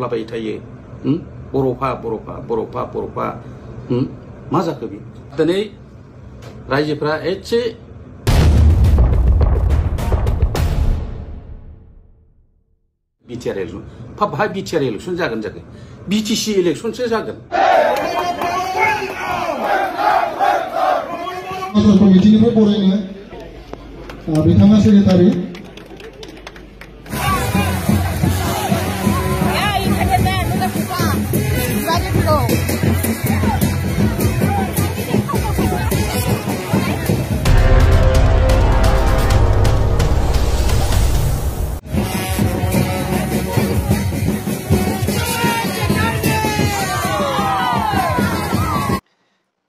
लाबाय थायो बर'फा मा जाखो बि दिनै रायजोफ्रा एसे बिटिआर इलेक्शन बाहाय बिटिआर इलेक्शन जागोन बिटिसि इलेक्शनसो जागोन कमिटिनिफ्राय बरायनो बिथाङा सेक्रेटारि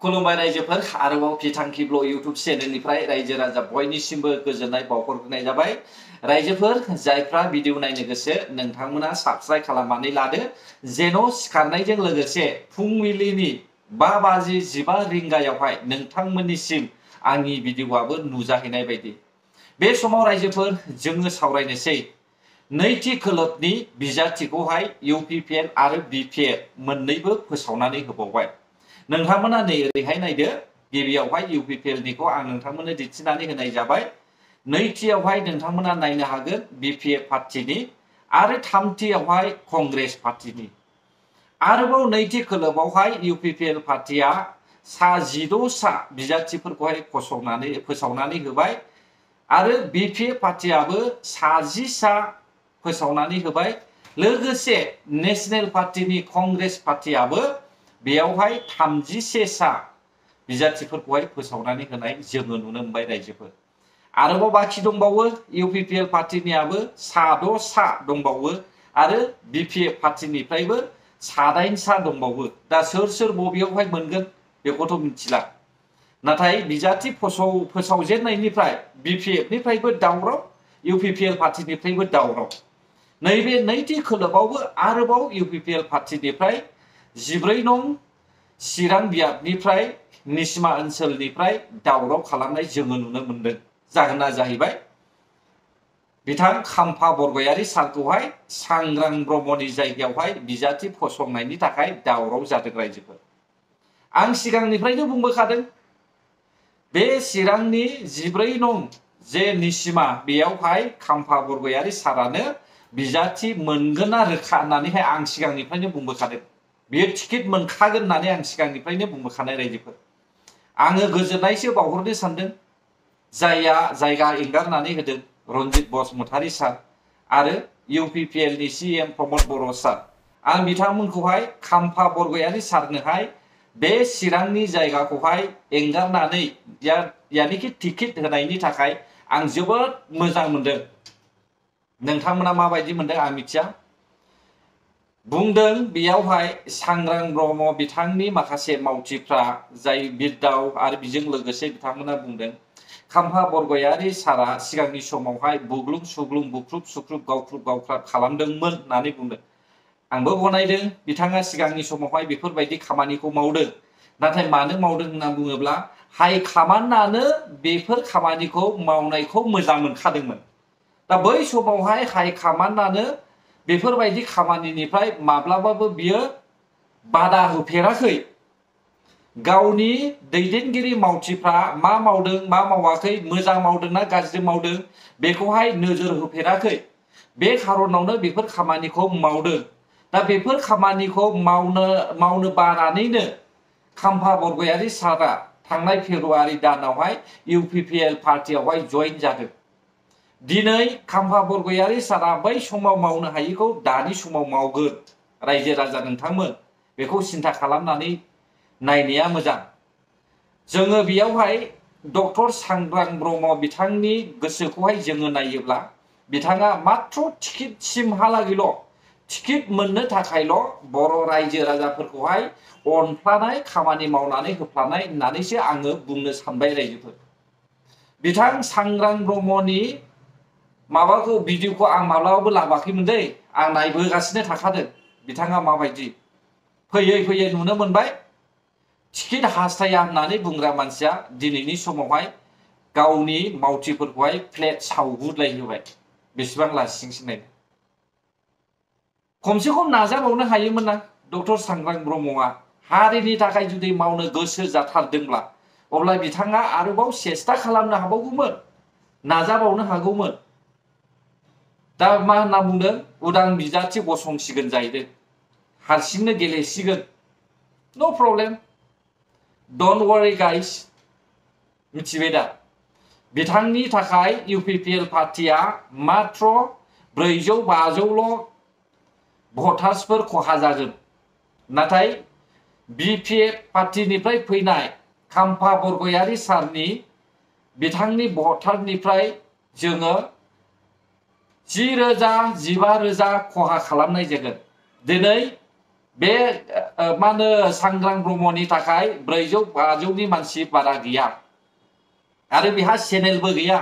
खुलुमबाय रायजोफोर आरोबाव बिथांखि ब्लग इउट्यूब चेनेलनिफ्राय रायजो राजा बयनिसिमबो गोजोननाय बावहरग्रोनाय जाबाय रायजोफोर जायफ्रा भिडिअ नायनो गोसो नोंथांमोना साबस्क्राइब खालामनानै लादो जेन' सिखारनायजों लोगोसे फुंबिलिनि 5:15 रिंगायावहाय नोंथांमोननिसिम आंनि भिडिअआबो नुजाहैनाय बायदि बे समाव रायजोफोर जोङो सावरायनोसै नैथि खोलोबनि बिजाथिखौहाय इउपिपिएल आरो बिपिएफ मोननैबो फोसावनानै होबावबाय नोंथांमोना नै ओरैहाय नायदो गिबियावहाय इउपिपिएलनिखौ आं नोंथांमोननो दिन्थिनानै होनाय जाबाय नैथियावहाय नोंथांमोना नायनो हागोन बिपिएफ पार्टिनि आरो थामथियावहाय कंग्रेस पार्टिनि आरोबाव नैथि खोलोबावहाय इउपिपिएल पार्टिया सा 16 बिजाथिफोरखौहाय फोसावनानै होबाय आरो बिपिएफ पार्टियाबो सा 10 फोसावनानै होबाय लोगोसे नेशनेल पार्टिनि कंग्रेस पार्टियाबो बेयावहाय 31 बिजाथिफोरखौहाय फोसावनानै होनाय जोङो नुनो मोनबाय रायजोफोर आरोबाव बाखि दंबावो इउपिपिएल पार्टिनियाबो सा 6 दंबावो आरो बिपिएफ पार्टिनिफ्रायबो सा 8 दंबावो दा सोर बबेयावहाय मोनगोन बेखौथ' मिथिला नाथाय बिजाथि फोसावजेननायनिफ्राय बिपिएफनिफ्रायबो दावराव इउपिपिएल पार्टिनिफ्रायबो दावराव नैबे नैथि खोलोबावबो आरोबाव इउपिपिएल पार्टिनिफ्राय 14 नं चिरां बियाबनिफ्राय निसिमा ओनसोलनिफ्राय दावराव खालामनाय जोङो नुनो मोनदों जाहोना जाहैबाय बिथां खाम्फा बरगयारि सारखौहाय सांग्रां ब्रह्मनि जायगायावहाय बिजाथि फसंनायनि थाखाय दावराव जादों रायजोफोर आं सिगांनिफ्रायनो बुंबोखादों बे चिरांनि 14 नं जे निसिमा बेयावहाय खाम्फा बरगयारि सारानो बिजाथि मोनगोना रोखा होननानैहाय आं सिगांनिफ्रायनो बुंबोखादों बेयो टिकेट मोनखागोन होननानै आं सिगांनिफ्रायनो बुंबोखानाय रायजोफोर आङो गोजोननायसो बावहरनो सानदों जायहा जायगा एंगारनानै होदों रनजित बसुमतारी सार आरो इउपिपिएलनि सीएम प्रमद बर' सार आं बिथांमोनखौहाय खाम्फा बरगयारि सारनोहाय बे चिरांनि जायगाखौहाय एंगारनानै यानिखि टिकेट होनायनि थाखाय आं जोबोद मोजां मोनदों नोंथांमोना माबायदि मोनदों आं मिथिया बुंदों बेयावहाय सांग्रां ब्रह्म बिथांनि माखासे मावथिफ्रा जाय बिरदाव आरो बिजों लोगोसे बिथांमोना बुंदों खाम्फा बरगयारि सारा सिगांनि समावहाय बुग्लुं सुग्लुं बुख्रुब सुख्रुब गावख्रुब खालामदोंमोन होननानै बुंदों आंबो गनायदों बिथाङा सिगांनि समावहाय बेफोरबायदि खामानिखौ मावदों नाथाय मानो मावदों होनना बुङोब्ला हाइ कमान्डआनो बेफोर खामानिखौ मावनायखौ मोजां मोनखादोंमोन दा बै समावहाय हाइ कमान्डआनो बेफोरबायदि खामानिनिफ्राय माब्लाबाबो बियो बादा होफेराखै गावनि दैदेनगिरि मावथिफ्रा मा मावदों मा मावाखै मोजां मावदोंना गाज्रि मावदों बेखौहाय नोजोर होफेराखै बे खारनावनो बेफोर खामानिखौ मावदों दा बेफोर खामानिखौ मावनो बानानैनो खाम्फा बरगयारि सारा थांनाय फेब्रुवारि दानावहाय इउपिपिएल पार्टियावहाय जइन जादों दिनै खाम्फा बरगयारि सारा बै समाव मावनो हायिखौ दानि समाव मावगोन रायजो राजा नोंथांमोन बेखौ सिन्था खालामनानै नायनाया मोजां जोङो बेयावहाय डक्टर सांग्रां ब्रह्म बिथांनि गोसोखौहाय जोङो नायोब्ला बिथाङा मात्र टिकेटसिमहालागैल' टिकेट मोननो थाखायल' बर' रायजो राजाफोरखौहाय अनफ्लानाय खामानि मावनानै होफ्लानाय होननानैसो आङो बुंनो सानबाय रायजोफोर बिथां सांग्रां ब्रह्मनि माबाखौ भिडिअखौ आं माब्लाबाबो लाबाखैमोन दै आं नायबोगासिनो थाखादों बिथाङा माबायदि फैयै नुनो मोनबाय टिकेट हास्थाया होननानै बुंग्रा मानसिया दिनैनि समावहाय गावनि मावथिफोरखौहाय प्लेट सावगुलायहोबाय बेसेबां लासिंसिं नायनो खमसे खम नाजाबावनो हायोमोन ना डक्टर सांग्रां ब्रह्मआ हारिनि थाखाय जुदि मावनो गोसो जाथारदोंब्ला अब्ला बिथाङा आरोबाव सेस्था खालामनो हाबावगौमोन नाजाबावनो हागौमोन दा मा होनना बुंदों उदां बिजाथि गसंसिगोन जाहैदों हारसिंनो गेलेसिगोन नो प्रब्लेम डोंट वरी गाइस मिथिबाय दा बिथांनि थाखाय इउपिपिएल पार्टिया मात्र 400-500ल' भटार्सफोर खहा जागोन नाथाय बिपिएफ पार्टिनिफ्राय फैनाय खाम्फा बरगयारी सारनि बिथांनि भटारनिफ्राय जोङो 10,000-15,000 खहा खालामनाय जागोन दिनै बे मा होनो सांग्रां ब्रह्मनि थाखाय 400-500नि मानसि बारा गैया आरो बेहा चेनेलबो गैया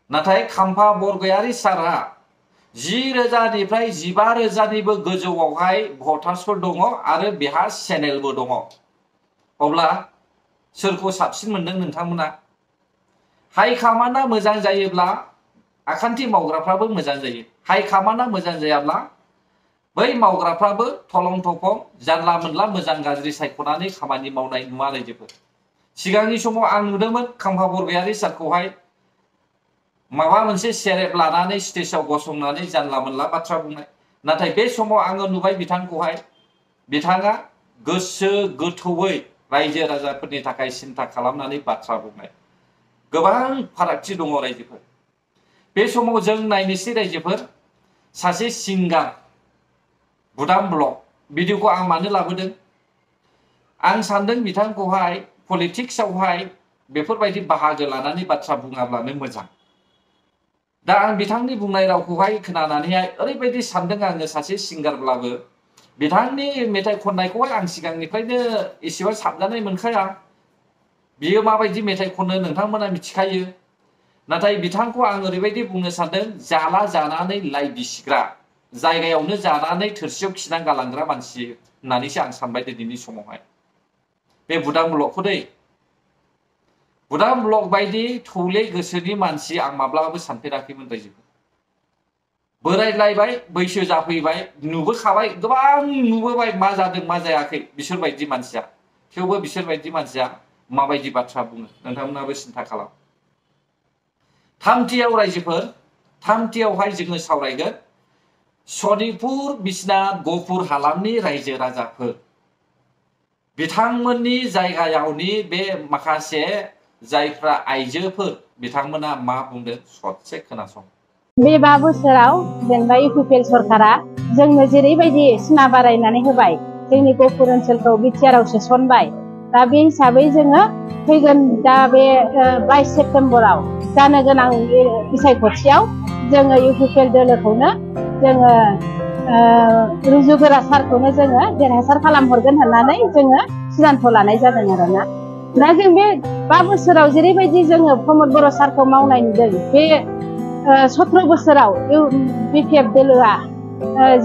नाथाय खाम्फा बरगयारी सारहा 10,000निफ्राय 15,000निबो गोजौआवहाय भटार्सफोर दङ आरो बेहा चेनेलबो दङ अब्ला सोरखौ साबसिन मोनदों नोंथांमोना हाइ कमान्डआ मोजां जायोब्ला आखान्थि मावग्राफ्राबो मोजां जायो हाइ कमान्डआ मोजां जायाब्ला बै मावग्राफ्राबो थलं थफं जानला मोनला मोजां गाज्रि सायख'नानै खामानि मावनाय नुवा रायजोफोर सिगांनि समाव आं नुदोंमोन खाम्फा बरगयारी सारखौहाय माबा मोनसे सेरेब लानानै स्टेजआव गसंनानै जानला मोनला बाथ्रा बुंनाय नाथाय बे समाव आङो नुबाय बिथांखौहाय बिथाङा गोसो गोथौयै रायजो राजाफोरनि थाखाय सिन्था खालामनानै बाथ्रा बुंनाय गोबां फारागथि दङ रायजोफोर बे समाव जों नायनोसै रायजोफोर सासे सिंगार बुदाम ब्लक भिडिअखौ आं मानो लाबोदों आं सानदों बिथांखौहाय पलिटिक्सआवहाय बेफोरबायदि बाहागो लानानै बाथ्रा बुङाब्लानो मोजां दा आं बिथांनि बुंनाय रावखौहाय खोनानानैहाय ओरैबायदि सानदों आङो सासे सिंगारब्लाबो बिथांनि मेथाइ खननायखौहाय आं सिगांनिफ्रायनो एसेबां साबजानाय मोनखाया बियो माबायदि मेथाइ खनो नोंथांमोना मिथिखायो नाथाय बिथांखौ आं ओरैबायदि बुंनो सानदों जाला जानानै लाइ बिसिग्रा जायगायावनो जानानै थोरसियाव खिनानै गालांग्रा मानसि होननानैसो आं सानबाय दिनैनि समावहाय बे बुदां ब्लकखौ दै बुदां ब्लक बायदि थौले गोसोनि मानसि आं माब्लाबाबो सानफेराखैमोन रायजोफोर बोरायलायबाय बैसो जाफैबाय नुबोखाबाय गोबां नुबोबाय मा जादों मा जायाखै बिसोरबायदि मानसिया थेवबो बिसोरबायदि मानसिया माबायदि बाथ्रा बुङो नोंथांमोनाबो सिन्था खालाम थामथियाव रायजोफोर थामथियावहाय जोङो सावरायगोन सनितपुर बिश्वनाथ गहपुर हालामनि रायजो राजाफोर बिथांमोननि जायगायावनि बे माखासे जायफ्रा आइजोफोर बिथांमोना मा बुंदों ससे खोनासं बे 5 बोसोराव जेनेबा इउपिपिएल सरकारा जोंनो जेरैबायदि सिमा बारायनानै होबाय जोंनि गहपुर ओनसोलखौ बिटिआरआव सोसनबाय दा बे हिसाबै जोङो फैगोन दा बे 22 सेप्तेम्बराव जानो गोनां बिसायख'थियाव जोङो इउपिपिएल दोलोखौनो जोङो रुजुगोरा सारखौनो जोङो देरहासार खालामहरगोन होननानै जोङो सिद्धान्त लानाय जादों आरोना दा जों बे 5 बोसोराव जेरैबायदि जोङो प्रमद बर' सारखौ मावनाय नुदों बे 17 बोसोराव बिपिएफ दोलोआ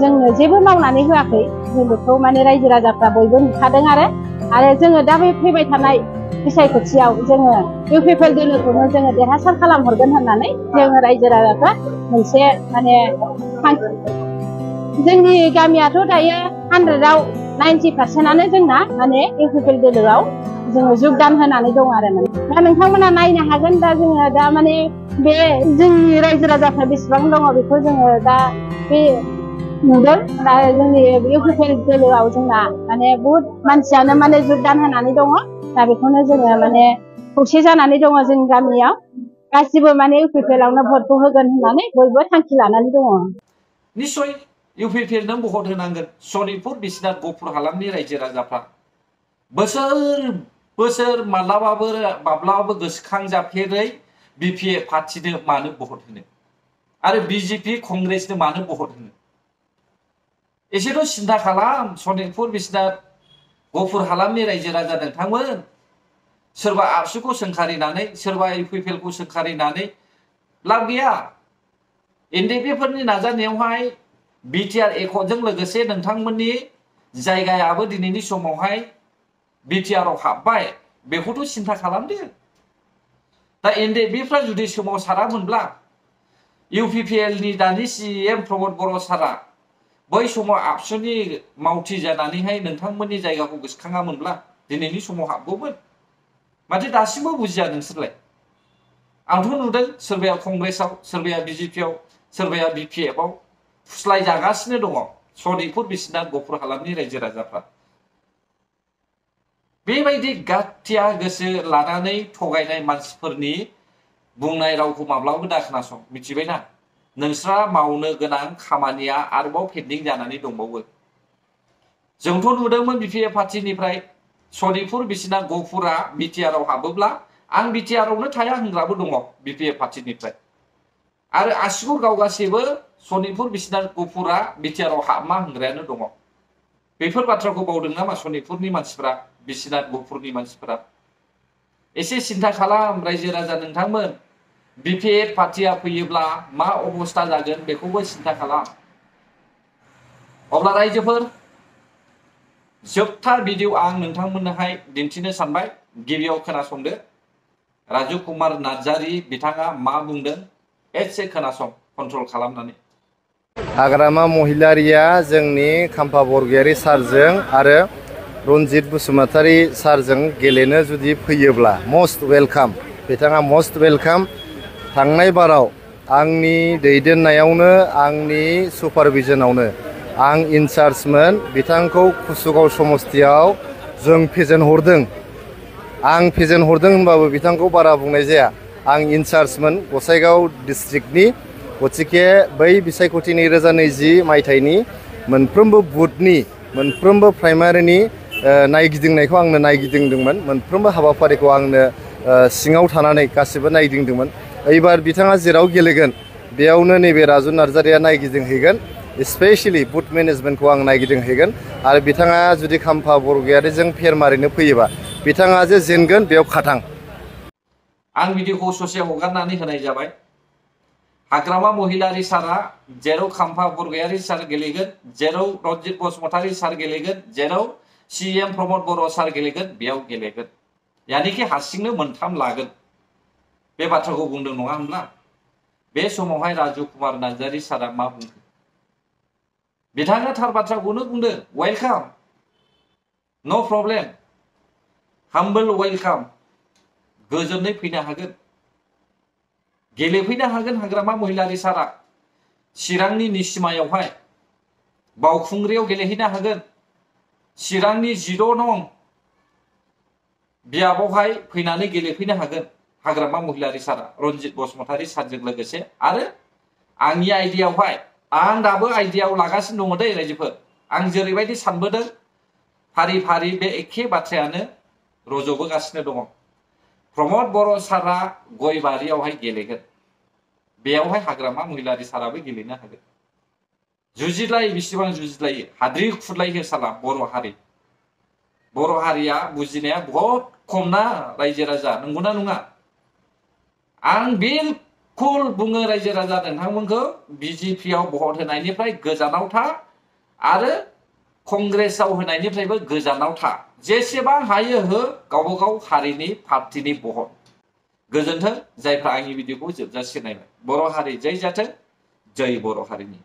जोंनो जेबो मावनानै होआखै जों बेखौ माने रायजो राजाफ्रा बयबो नुखादों आरो जोङो दा बे फैबाय थानाय बिसायख'थियाव जोङो इउपिपिएल दोलोखौनो जोङो देरहासार खालामहरगोन होननानै जोङो रायजो राजाफ्रा मोनसे माने जोंनि गामियाथ' दायो 100आव 90%आनो जोंना माने इउपिपिएल दोलोआव जोङो जगदान होनानै दं आरो दा नोंथांमोना नायनो हागोन दा जोङो दा माने बे जोंनि रायजो राजाफ्रा बेसेबां दङ बेखौ जोङो दा बे नुदों दा जोंनि इउपिपिएल दोलोआव जोंना माने बहुत मानसियानो माने जगदान होनानै दङ दा बेखौनो जोङो माने खौसे जानानै दङ जोंनि गामियाव गासिबो माने इउपिपिएलआवनो भटखौ होगोन होननानै बयबो थांखि लानानै दङ निश्चय इउपिपिएलनो भट होनांगोन सनितपुर बिश्वनाथ गहपुर हालामनि रायजो राजाफ्रा बोसोर माब्लाबाबो गोसोखांजाफेरै बिपिएफ पार्टिनो मानो भट होनो आरो बिजेपि कंग्रेसनो मानो भट होनो एसेथ' सिन्था खालाम सनितपुर बिश्वनाथ गहपुर हालामनि रायजो राजा नोंथांमोन सोरबा आबसुखौ सोंखारिनानै सोरबा इउपिपिएलखौ सोंखारिनानै लाब गैया एनडिएफबिफोरनि नाजानायावहाय बिटिआर एकर्डजों लोगोसे नोंथांमोननि जायगायाबो दिनैनि समावहाय बिटिआरआव हाबबाय बेखौथ' सिन्था खालामदो। दा एनडिएफबिफ्रा जुदि सोमावसारामोनब्ला इउपिपिएलनि दानि सिएम प्रमद बर' सारा बै समाव आबसुनि मावथि जानानैहाय नोंथांमोननि जायगाखौ गोसोखाङामोनब्ला दिनैनि समाव हाबगौमोन। माथो दासिमबो बुजिया नोंसोरलाय? आंथ' नुदों सोरबाया कंग्रेसआव, सोरबाया बिजेपिआव, सोरबाया बिपिएफआव फुस्लाय जागासिनो दङ सनितपुर बिश्वनाथ गफुर हालामनि रायजो राजाफ्रा। बेबायदि गाथिया गोसो लानानै थगायनाय मानसिफोरनि बुंनाय रावखौ माब्लाबो दा खोनासं, मिथिबायना? नोंस्रा मावनो गोनां खामानिया आरोबाव पेन्डिं जानानै दंबावो। जोंथ' नुदोंमोन बिपिएफ पार्टिनिफ्राय सनितपुर बिश्वनाथ गफुरा बिटिआरआव हाबोब्ला आं बिटिआरआवनो थाया होनग्राबो दङ बिपिएफ पार्टिनिफ्राय। आरो आसिगुर गावगासिबो सनितपुर बिश्वनाथ गफुरा बिटिआरआव हाबमा होनग्रायानो दङ। बेफोर बाथ्राखौ बावदों नामा सनितपुरनि मानसिफ्रा, बिश्वनाथ गफुरनि मानसिफ्रा? एसे सिन्था खालाम रायजो राजा नोंथांमोन। बिपिएफ पार्टिया फैयोब्ला मा अबस्था जागोन बेखौबो सिन्था खालाम। अब्ला रायजोफोर, जोबथा भिडिअ आं नोंथांमोननोहाय दिन्थिनो सानबाय। गिबियाव खोनासंदो राजु कुमार नार्जारी बिथाङा मा बुंदों, एसे खोनासं कन्ट्रल खालामनानै। हाग्रामा महिलारिया जोंनि खाम्फा बरगयारी सारजों आरो रनजित बसुमतारी सारजों गेलेनो जुदि फैयोब्ला मस्ट वेलकाम, बिथाङा मस्ट वेलकाम। थांनाय बाराव आंनि दैदेननायावनो, आंनि सुपारभिजनावनो आं इनचार्जमोन। बिथांखौ कुसुगाव समस्तियाव जों फेजेनहरदों। आं फेजेनहरदों होनबाबो बिथांखौ बारा बुंनाय जाया। आं इनचार्जमोन गसाइगाव डिस्ट्रिक्टनि। गतिके बै बिसायख'थि 2020 मायथाइनि मोनफ्रोमबो बुथनि, मोनफ्रोमबो प्राइमारिनि नायगिदिंनायखौ आंनो नायगिदिंदोंमोन। मोनफ्रोमबो हाबाफारिखौ आंनो सिङाव थानानै गासिबो नायगिदिंदोंमोन। एबार बिथाङा जेराव गेलेगोन बेयावनो नैबे राजु नार्जारीया नायगिदिंहैगोन। स्पेशलि बुथ मेनेजमेन्टखौ आं नायगिदिंहैगोन। आरो बिथाङा जुदि खाम्फा बरगयारीजों फेर मारिनो फैयोबा बिथाङा जे जेनगोन बेयाव खाथां। आं भिडिअखौ ससे हगारनानै होनाय जाबाय। हाग्रामा महिलारी सारा जेराव खाम्फा बरगयारी सार गेलेगोन, जेराव रनजित बसुमतारी सार गेलेगोन, जेराव सिएम प्रमद बर' सार गेलेगोन बेयाव गेलेगोन। यानिखि हारसिंनो मोनथाम लागोन। बे बाथ्राखौ बुंदों नङा होनब्ला? बे समावहाय राजु कुमार नार्जारी सारा मा बुंदों? बिथाङा थार बाथ्राखौनो बुंदों। वेलकाम, नो प्रब्लेम, हाम्बल वेलकाम। गोजोनै फैनो हागोन, गेलेफैनो हागोन हाग्रामा महिलारी सारा। चिरांनि निसिमायावहाय बावखुंग्रियाव गेलेहैनो हागोन। चिरांनि 16 नं बियाबावहाय फैनानै गेलेफैनो हागोन हाग्रामा महिलारी सारा रनजित बसुमतारी सारजों लोगोसे। आरो आंनि आइडियावहाय आं दाबो आइडियाव लागासिनो दङ दै रायजोफोर। आं जेरैबायदि सानबोदों फारि फारि बे एखे बाथ्रायानो रज'बोगासिनो दङ। प्रमद बर' सारा गयबारियावहाय गेलेगोन। बेयावहाय हाग्रामा महिलारी साराबो गेलेनो हागोन। जुजिलाय, बेसेबां जुजिलायो, हाद्रि खुरलायो साला बर' हारि। बर' हारिया बुजिनाया बहुत खम ना रायजो राजा, नंगौना नङा? आं बिल्कुल बुङो रायजो राजा नोंथांमोनखौ बिजेपिआव भट होनायनिफ्राय गोजानाव था आरो कंग्रेसआव होनायनिफ्रायबो गोजानाव था। जेसेबां हायो हो गावबा गाव हारिनि पार्टिनि भट। गोजोन्थों जायफ्रा आंनि भिडिअखौ जोबजासे नायबाय। बर' हारि जै जाथों, जै बर' हारिनि।